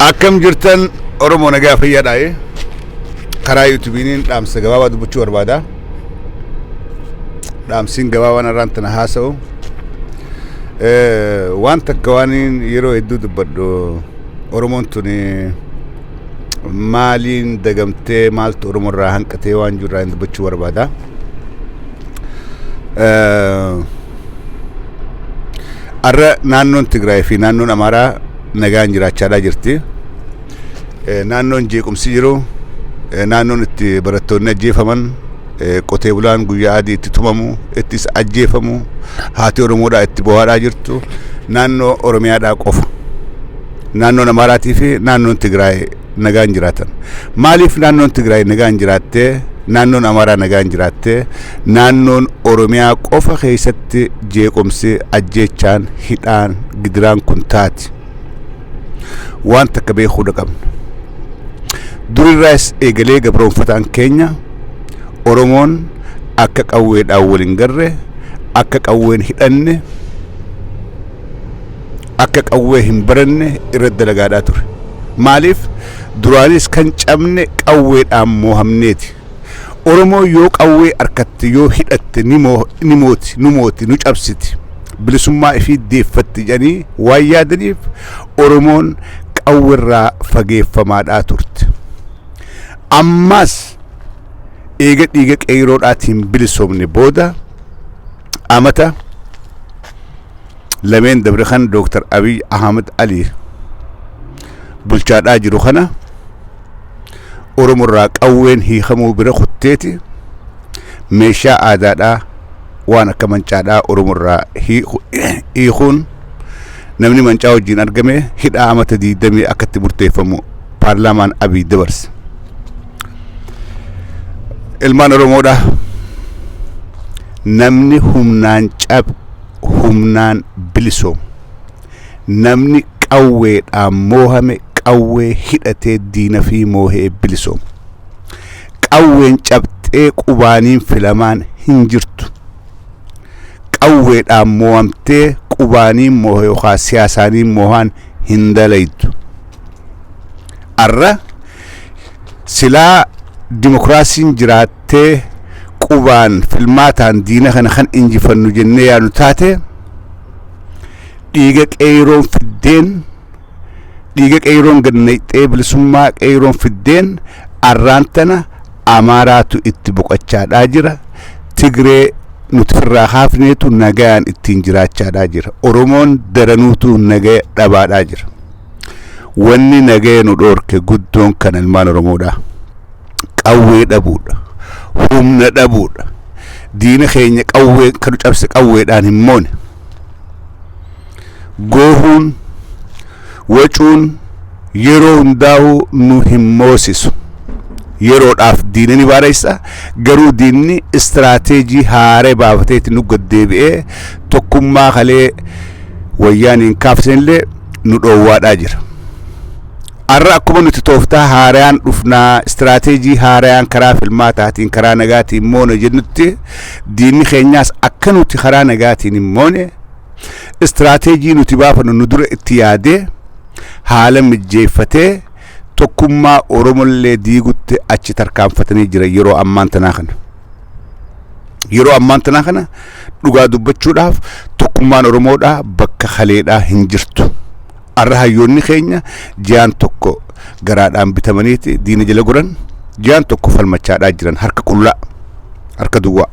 Akkam jirtan Oromoo nagaa fayyaadhaa karaa yuutuubiiniin dhaamsa gabaabaa dubbachuu barbaada. Dhaamsiin gabaabaan irraan tana haasa'u. Waan takka waan yeroo hedduu dubbadhu Oromoon tun maaliin dagamtee maaltu Oromoo irraa hanqatee waan jiru irraa dubbachuu barbaada. Har'a naannoon Tigraay fi naannoon Amaaraa nagaan jiraachaadhaa jirti. Naannoon jeequmsi jiru, naannoon itti barattoonni ajjeefaman, qotee bulaan guyyaa adii itti tumamu, ittis ajjeefamu, haati Oromoodhaa itti bohaadhaa jirtu naannoo Oromiyaadhaa qofa. Naannoon Amaaraatii fi naannoon Tigraay nagaan jiraatan. Maaliif naannoon Tigraay nagaan jiraattee, naannoon Amaaraa nagaan jiraattee, naannoon Oromiyaa qofa keessatti jeequmsi, ajjeechaan, hidhaan, gidiraan kun taati? Waan takka beekuudha qabna. Durirraas eegalee gabroonfataan keenya Oromoon akka qawweedhaan wal hin garre, akka qawween hidhanne, akka qawwee hin baranne irratti dalagaadhaa ture. Maaliif duraanis kan cabne qawweedhaan moohamneeti. Oromoo yoo qawwee harkatte yoo hidhatte ni mooti, nu mooti, nu cabsiti. Bilisummaa ifii deeffatti jedhanii waan yaadaniif Oromoon qawweerraa fageeffamaadhaa turte. Ammas eega dhiiga qeeyroodhaatiin bilisoomne booda amata lameen dabre kan Dooktar Abiy Ahmed Ali bulchaadhaa jiru kana Oromorraa qawween hiikamuu bira kutteeti meeshaa aadaadhaa waan akka mancaadhaa Oromorraa hiikuun namni mancaa wajjin argame hidhaa amata 20 akka itti murteeffamu paarlaamaan Abiy dabarse. Ilmaan Oromoodhaa namni humnaan cabe humnaan bilisooma. Namni qawweedhaan moohame qawwee hidhatee diina fi moohee bilisooma. Qawween cabxee qubaaniin filamaan hin jirtu. Qawweedhaan moohamtee qubaaniin moohe yookaan siyaasaaniin moohaan hin dalaytu. Arra silaa dimokiraasiin jiraattee qubaan filmaataan diina kana kan injifannu jennee yaadnu taate dhiiga qeeyroon fiddeen dhiiga qeeyroon gad naqxee bilisummaa qeeyroon fiddeen arraan tana Amaaraatu itti boqochaadhaa jira. Tigree nuti irraa kaafneetu nagayaan ittiin jiraachaadhaa jira. Oromoon daranuutu nagaya dhabaadhaa jira. Wanni nagaya nu dhoorke guddoon kan ilmaan Oromoodha. Qawwee dhabuudha. Humna dhabuudha. Diina keenya qawwee kan nu cabse qawweedhaan hin moone. Goohuun wacuun yeroo hundaa'uu nu hin moosisu. Yeroodhaaf diina ni baaressa, garuu diinni istiraateejii haaree baafateeti nu gaddeebi'ee tokkummaa kalee wayyaaniin kaafsanillee nu dhoowwaadhaa jira. Har'a akkuma nuti tooftaa haaraan dhufnaa istiraateejii haaraan karaa filmaataatiin karaa nagaatiin moone jennutti diinni keenyaas akka nuti karaa nagaatiin hin moone istiraateejii nuti baafannu nu dura itti yaadee haala mijjeeffatee tokkummaa Oromollee diigutti achi tarkaanfatanii jiran yeroo ammaan tanaa kana. Yeroo ammaan tanaa kana dhugaa dubbachuudhaaf tokkummaan Oromoodhaa bakka kaleedhaa hin jirtu. Har'a hayyoonni keenya ji'aan tokko garaadhaan bitamaniiti diina jala goran ji'aan tokko falmachaadhaa jiran harka qullaa harka duwwaa.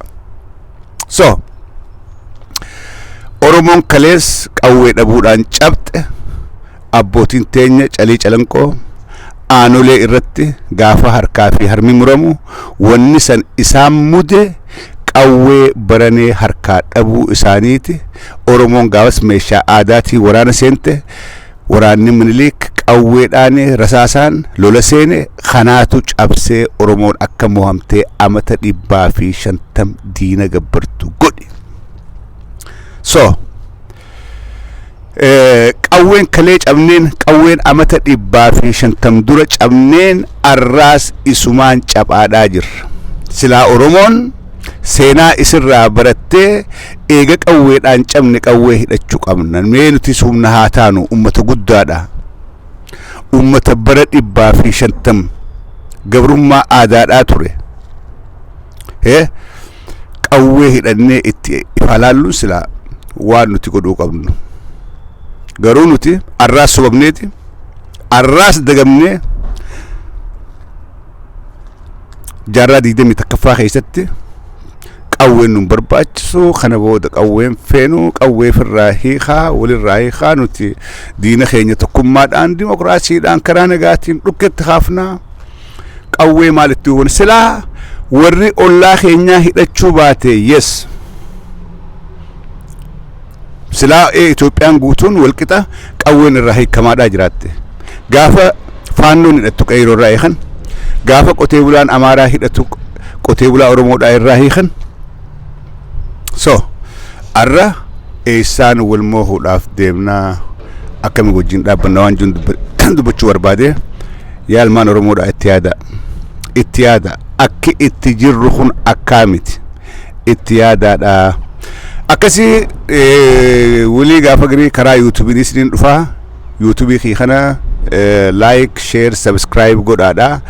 So Oromoon kalees qawwee dhabuudhaan cabxe abbootiin teenya calii calanqoo aanolee irratti gaafa harkaa fi harmi muramu wanni san isaan mude qawwee baranee harkaa dhabuu isaaniiti. Oromoon gaafas meeshaa aadaatiin waraana seente waraanni Miniliik qawweedhaan rasaasaan lola seene kanaatu cabsee Oromoon akka mohamtee amata 150 diina gabbartu godhe. So qawween kalee cabneen qawween amata 150 dura cabneen arraas isumaan caphaadhaa jirra. Silaa Oromoon seenaa isirraa barattee eega qawweedhaan cabne qawwee hidhachuu qabna. Mee nutis humna haa taanu ummata guddaadha. Ummata bara 150 gabrummaa aadaadhaa ture. Qawwee hidhannee itti ifaa laalluun silaa waan nuti godhuu qabnu. Garuu nuti arraas sobamneeti, arraas dagamnee, jaarraa 21ffaa keessatti qawween nun barbaachisu, kana booda qawween feenu, qawwee firraa hiikaa, walirraa hiikaa, nuti diina keenya tokkummaadhaan, dimokiraasiidhaan, karaa nagaatiin dhukketti kaafnaa, qawwee maalitti huban? Silaa warri ollaa keenyaa hidhachuu baate, yes, silaa Itoophiyaan guutuun walqixa qawween irraa hiikamaadhaa jiraatte. Gaafa Faannoon hidhattu Qeyroo irraa hiikan, gaafa qotee bulaan Amaaraa hidhatu qotee bulaa Oromoodhaa irraa hiikan. So arra eessaan wal moohuudhaaf deemnaa? Akkami wajjin dhaabbanna? Waan jiru dubbachuu barbaade. Yaa ilmaan Oromoodhaa, itti yaada, itti yaada. Akki itti jirru kun akkaa miti, itti yaadaadha. Akkasii walii gaafa garii karaa YouTubeiin isiniin dhufaa. YouTubeii kii kana like, share, subscribe godhaadha,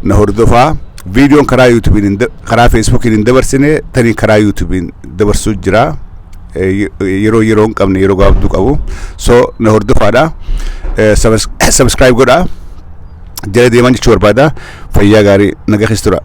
na hordofaa. Viidiyoon karaa YouTubeiin, karaa Facebookiin hin dabarsine, tanii karaa YouTubeiin dabarsuu jira. Yeroo yeroo hin qabne, yeroo gabaabduu qabu. So na hordofaadha, subscribe godhaa, jala deeman jechuu barbaada. Fayyaa gaarii, naga keessa tura.